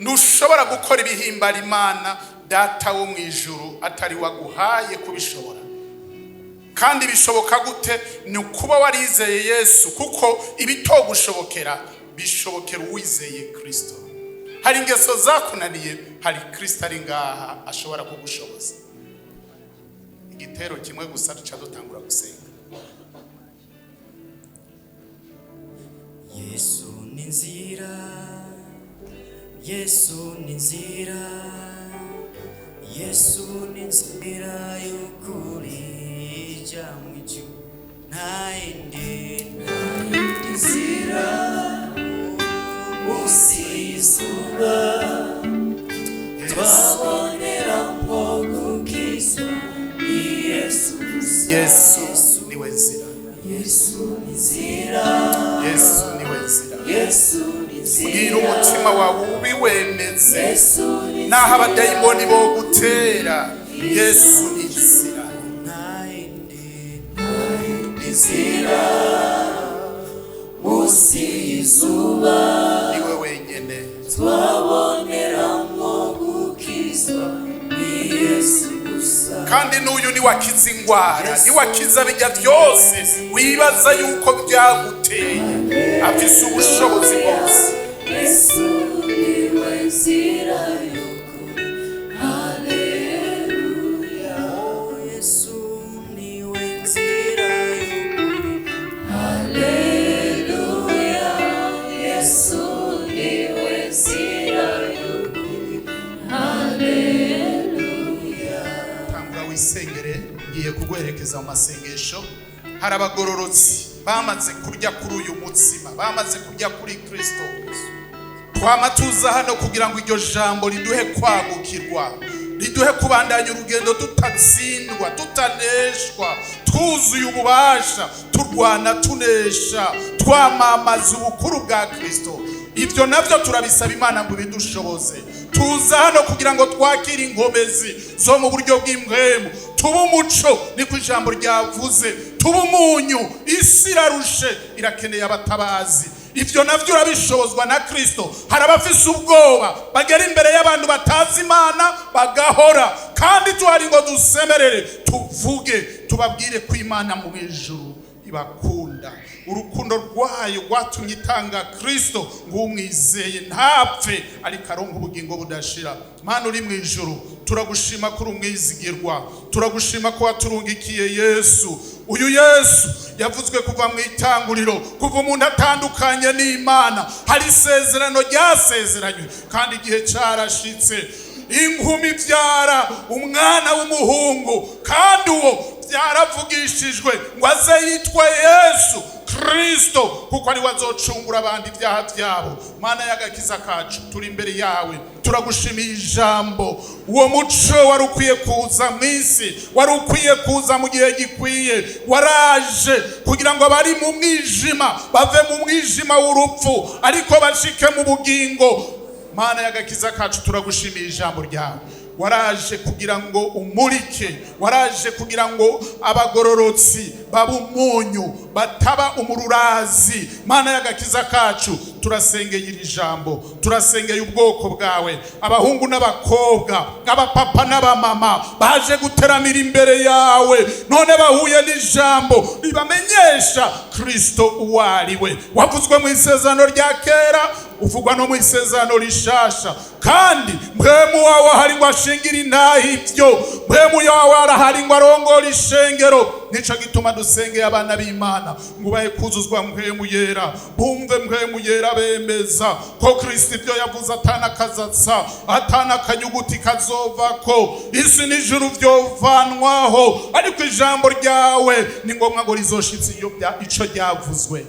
Ntushobora gukora ibihimbara Imana Data wo mu ijuru atari waguhaye kubishobora. Kandi bishoboka gute? Ni ukuba warizeye Yesu, kuko ibitogushobokera bishobokera uwizeye Kristo. Hari ingeso zakunaniye, hari Kristo ari ngaha ashobora kugushoboza. Igitero kimwe gusa, duca dutangura gusenga. Yesu ni nzira, Yesu ni nzira, Yesu ni nzira y'ukuri ijya mu ijuru, nta yindi, nta yindi nzira munsi y'izuba twaboneramo gukizwa, ni Yesu gusa. Yesu niwe nzira. Yesu ni nzira. Yesu niwe nzira. Yesu ni nzira. Bwira umutima wawe ubiwemeze. Yesu ni Naho abadayimoni bo gutera, Yesu ni nzira. Nta yindi, nta yindi nzira munsi y'izuba Niwe wenyene. twaboneramo gukizwa, ni Yesu gusa. Kandi n'uyu niwakiza ingwara, niwakiza bijya byose wibaza yuko byaguteye, afise ubushobozi bwose. Yesu niwe nzira y'ukuri, haleluya. Yesu niwe nzira y'ukuri, haleluya. Yesu niwe nzira y'ukuri, haleluya. Tangura wisengere, ngiye kuguherekeza mu masengesho. Hari abagororotsi bamaze kurya kuri uyu mutsima, bamaze kurya kuri Kristo. Twama tuza hano kugira ngo iryo jambo riduhe kwagukirwa. Riduhe kubandanya urugendo tutatsindwa, tutaneshwa, twuzuye ububasha, turwana tunesha, twamamaza ubukuru bwa Kristo. Ibyo nabyo turabisaba Imana ngo ibidushoboze. Tuza hano kugira ngo twakire inkomezi zo mu buryo bw'impwemu, tube umuco, niko ijambo ryavuze, tube umunyu. Isi irarushe, irakeneye abatabazi. Ibyo nabyo urabishobozwa na Kristo. Hari abafise ubwoba bagera imbere y'abantu batazi Imana bagahora, kandi tuhari ngo dusemerere, tuvuge, tubabwire ko Imana mu ijuru ibakunda. Urukundo rwayo rwatumye itanga Kristo ngo umwizeye ntapfe, ariko aronke ubugingo budashira. Mana uri mu ijuru, turagushima ko uri umwizigirwa. Turagushima ko waturungikiye Yesu. Uyu Yesu yavuzwe kuva mu itanguriro, kuva umuntu atandukanye n'Imana. Hari isezerano ryasezeranywe, kandi igihe cyarashitse, inkumi ibyara umwana w'umuhungu, kandi uwo byaravugishijwe ngo aze yitwe Yesu Kristo, kuko ari we azocungura abandi ibyaha byabo. Mana y'agakiza kacu, turi imbere yawe, turagushimiye ijambo. Uwo muco wari ukwiye kuza mu isi, wari ukwiye kuza mu gihe gikwiye, waraje kugira ngo abari mu mwijima bave mu mwijima w'urupfu, ariko bashike mu bugingo. Mana y'agakiza kacu, turagushimiye ijambo ryawe. Waraje kugira ngo umurike, waraje kugira ngo abagororotsi babe umunyu, bataba umururazi. Mana y'agakiza kacu, turasengeye iri jambo, turasengeye ubwoko bwawe, abahungu n'abakobwa, abapapa n'abamama baje guteramira imbere yawe, none bahuye n'ijambo ribamenyesha Kristo uwo ari we, wavuzwe mu isezerano rya kera, uvugwa no mu isezerano rishasha. Kandi mpwemu wawe ahari ngo ashingire intahe ibyo, mpwemu wawe arahari ngo arongore ishengero. Nico gituma dusengeye abana b'Imana ngo ubahe kuzuzwa mpwemu yera, bumve mpwemu yera bemeza ko Kristo ibyo yavuze atanakazatsa, atanakanyuguti kazovako. Isi n'ijuru vyovanwaho, ariko ijambo ryawe ni ngombwa ngo rizoshitse iyo ico ryavuzwe.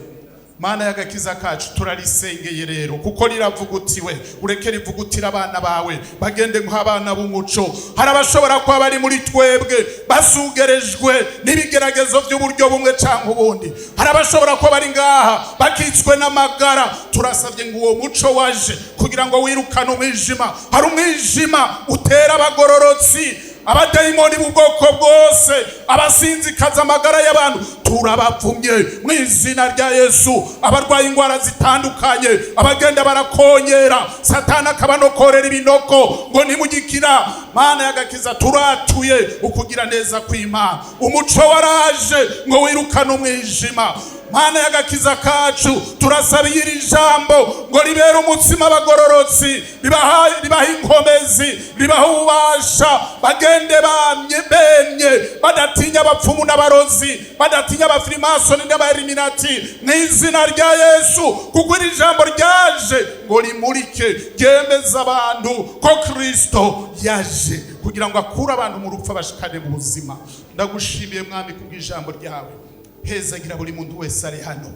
Mana y'agakiza kacu, turarisengeye rero kuko riravugutiwe. Ureke rivugutira abana bawe, bagende nk'abana b'umuco. Hari abashobora kuba bari muri twebwe basugerejwe n'ibigeragezo by'uburyo bumwe cyangwa ubundi. Hari abashobora kuba bari ngaha bakitswe n'amagara. Turasabye ngo uwo muco waje kugira ngo wirukane umwijima. Hari umwijima utera abagororotsi, abadayimoni b'ubwoko bwose, abasinzikaza amagara y'abantu, turabavumye mu izina rya Yesu. Abarwaye indwara zitandukanye, abagenda barakonyera, Satani akabanokorera ibinoko ngo ntimugikira. Mana y'agakiza, turatuye ukugira neza kw'Imana. Umuco waraje ngo wirukane umwijima. Mana y'agakiza kacu, turasaba iri jambo ngo ribere umutsima abagororotsi, ribaha inkomezi, ribaha ububasha, bagende bamye bemye, badatinya abapfumu n'abarozi, badatinya abafirimasoni n'abaeliminati, mu izina rya Yesu, kuko iri jambo ryaje ngo rimurike, ryemeza abantu ko Kristo yaje kugira ngo akure abantu mu rupfu abashikane mu buzima. Ndagushimiye Mwami kubw'ijambo ryawe. Hezagira buri muntu wese ari hano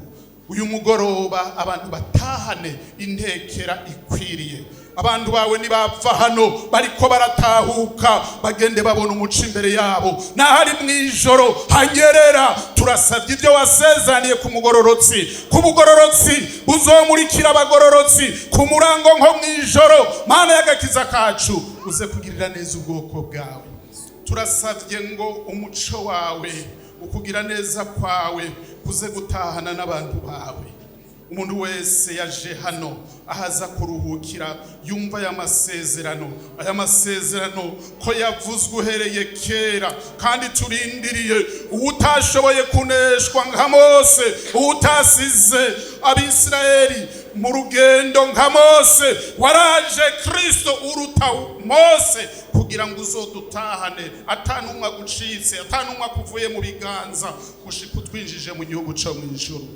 uyu mugoroba, abantu batahane intekera ikwiriye. Abantu bawe nibapfa hano bariko baratahuka, bagende babona umuco imbere yabo, n'ahari mu ijoro hanyerera. Turasabye ibyo wasezeraniye ku mugororotsi, ku bugororotsi buzomurikira abagororotsi ku murango nko mu ijoro. Mana y'agakiza kacu, uze kugirira neza ubwoko bwawe. Turasabye ngo umuco wawe, ukugira neza kwawe, kuze gutahana n'abantu bawe. Umuntu wese yaje hano ahaza kuruhukira, yumva aya masezerano, aya masezerano ko yavuzwe uhereye kera, kandi turindiriye uwutashoboye kuneshwa nka Mose, uwutasize Abisirayeli mu rugendo nka Mose. Waraje Kristo uruta Mose kugira ngo uzodutahane atanumwe agucitse, atanumwe akuvuye mu biganza, gushika utwinjije mu gihugu cyo mu ijuru.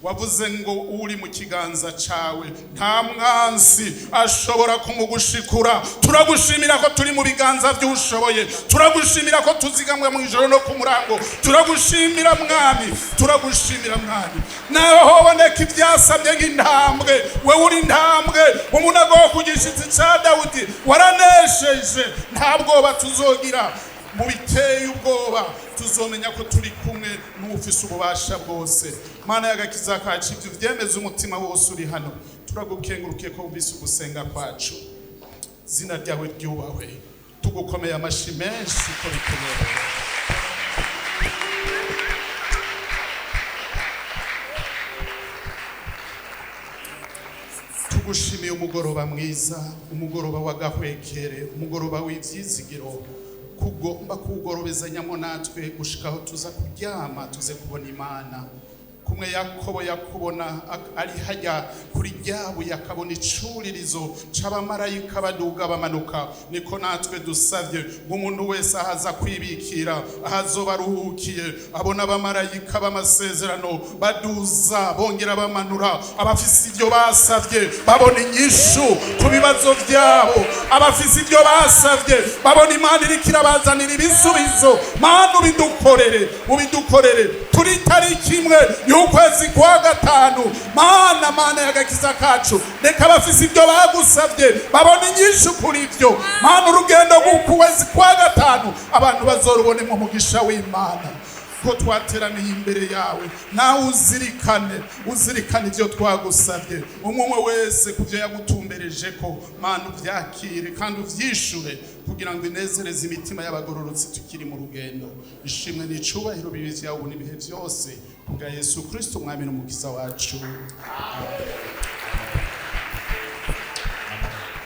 Wavuze ngo uri mu kiganza cawe nta mwansi ashobora kumugushikura. Turagushimira ko turi mu biganza by'ushoboye. Turagushimira ko tuzigamwe mu ijoro no ku murango. Turagushimira, Mwami, turagushimira, Mwami. Naho hoboneka ibyasabye nk'intambwe, wewe uri intambwe, umunago wo ku gishitsi ca Dawudi. Waranesheje, nta bwoba tuzogira. Mu biteye ubwoba tuzomenya ko turi kumwe n'ufise ububasha bwose. Mana y'agakiza kacu, ibyo vyemeza umutima wose uri hano. Turagukengurukiye ko wumvise ugusenga kwacu. Zina ryawe ryubahwe. Tugukomeye amashi menshi ko bikubereye. Tugushimiye umugoroba mwiza, umugoroba w'agahwekere, umugoroba w'ivyizigiro, kugomba kuwugorobezanyamo natwe gushika aho tuza kuryama, tuze kubona Imana. Kumwe Yakobo yakubona ari hajya kuri ryabuye, akabona icuririzo c'abamarayika baduga bamanuka, niko natwe dusavye ngo umuntu wese ahaza kwibikira, ahazoba aruhukiye, abona abamarayika b'amasezerano baduza bongera bamanura. Abafise ibyo basavye babona inyishu ku bibazo byabo. Abafise ibyo basavye babona Imana iriko irabazanira ibisubizo. Mana, ubidukorere, ubidukorere. Turi tariki 1 y'ukwezi kwa gatanu. Mana, Mana y'agakiza kacu, reka abafise ibyo bagusavye babona inyishu kuri ibyo. Mana, urugendo rw'ukwezi kwa gatanu abantu bazorubonemo umugisha w'Imana. Ko twateraniye imbere yawe, nawe uzirikane, uzirikane ibyo twagusabye, umwe umwe wese ku byo yagutumbereje ko. Mana, ubyakire kandi uvyishure kugira ngo inezereze imitima y'abagororotsi tukiri mu rugendo. Ishimwe n'icubahiro bibi vyawe ubu n'ibihe byose, kubwa Yesu Kristo, Umwami n'Umukiza wacu. Amen.